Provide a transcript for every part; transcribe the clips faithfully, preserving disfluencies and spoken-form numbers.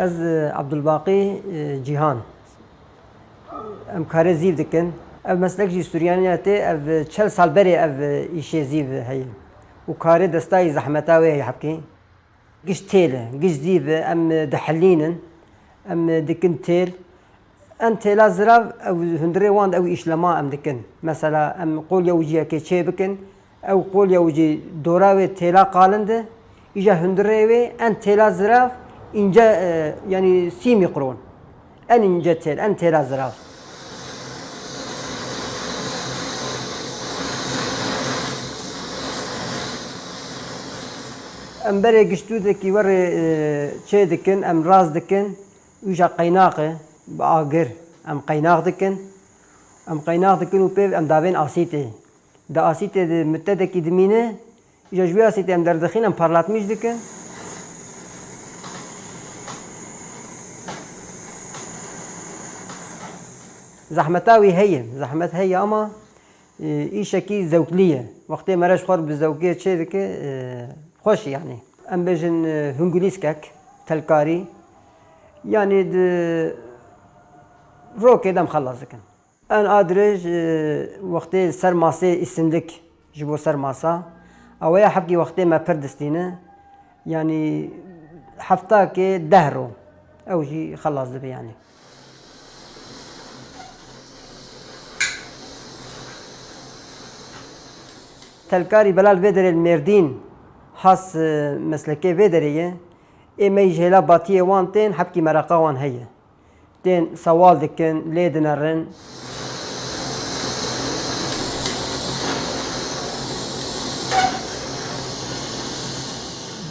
Ez, e, Abdulbaqî, e, Cîhan. Em karê zîv dikin. Ev meslek jî Suryaniyê tê, ev çel sal berê ev îşê zîv heye. Û karê destayî zehmeta wê heye hebkê. Giş têl e, giş zîv e, em dihilînin, em dikin têl. Em têla zirav, ew hundirê wan de ew îşlema em dikin. Mesela em qolya wiciyekê çê bikin, ew qolya wicî dora wê têla qalin de, îja hundirê wê en têla zirav înce, e, yanî sî mîkron. En înce têl, en têla zirav. Em berê giştûdekî werê, e, çê dikin, em raz dikin, wîja qeynaq e, bi agir. Em qeynaq dikin, em qeynaq dikin û pê em davên asîtê. Di asîtê de mittedekî dimîne, îja ji wî asîtê em derdixîn, em parlatmîş dikin. Zehmeta wî heye, zehmet heye ama, e, îşekî zewklî ye. Wextê mere ji xwe bi zewkê çê dike, e, xweş e yanî. Em bêjin, e, hingulîskek, telkarî, yanî di rokê de em xelas dikin. En a dirêj, e, wextê ser masê îsindik ji bo ser masa. Ew ya hebkî wextê me pir distîne. Yanî heftakê deh ro. Ew jî xelas dibe yanî. Telkarî belal vê derê li Mêrdîn has, e, meslekê vê derê ye. Ê me jî hêla batiyê wan tên, hebkî mereqa wan heye. Tên sewal dikin, lê dinerin.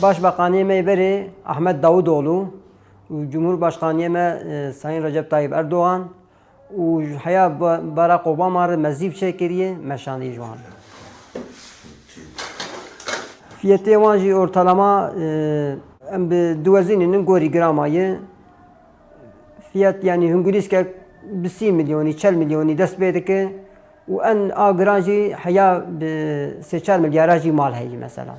Başbakanê me yê berê Ahmet Davutoğlu û Cumhurbaşkanê me, e, Sayın Recep Tayyip Erdoğan û heya Ba-, Barack Obama re me zîv çêkiriye, me şandiye ji wan re. Fiyetê wan jî ortalama, e, em bi diwezînînin gorî grama ye. Fiyet, yanî hingulîskek bi sî milyonî, çel milyonî dest pê dike û en a giran jî heya bi sê çar milyara jî mal heye mesela.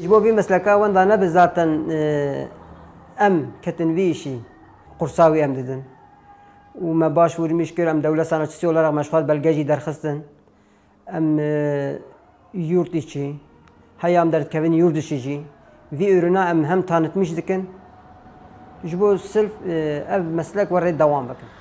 Ji bo vî mesleka wenda nebe zaten, e, em ketin vî îşî, qursa wî em didin. Û me başvurmîş kir, em dewlet sanatçısı olarak me ji xwe belge jî derxistin. Em, e, yurt içi, heya em derdikevin yurt dışı jî. Vî ürüna em hem tanıtmış dikin. Ji bo sirf, e, ev meslek were dewam bikin.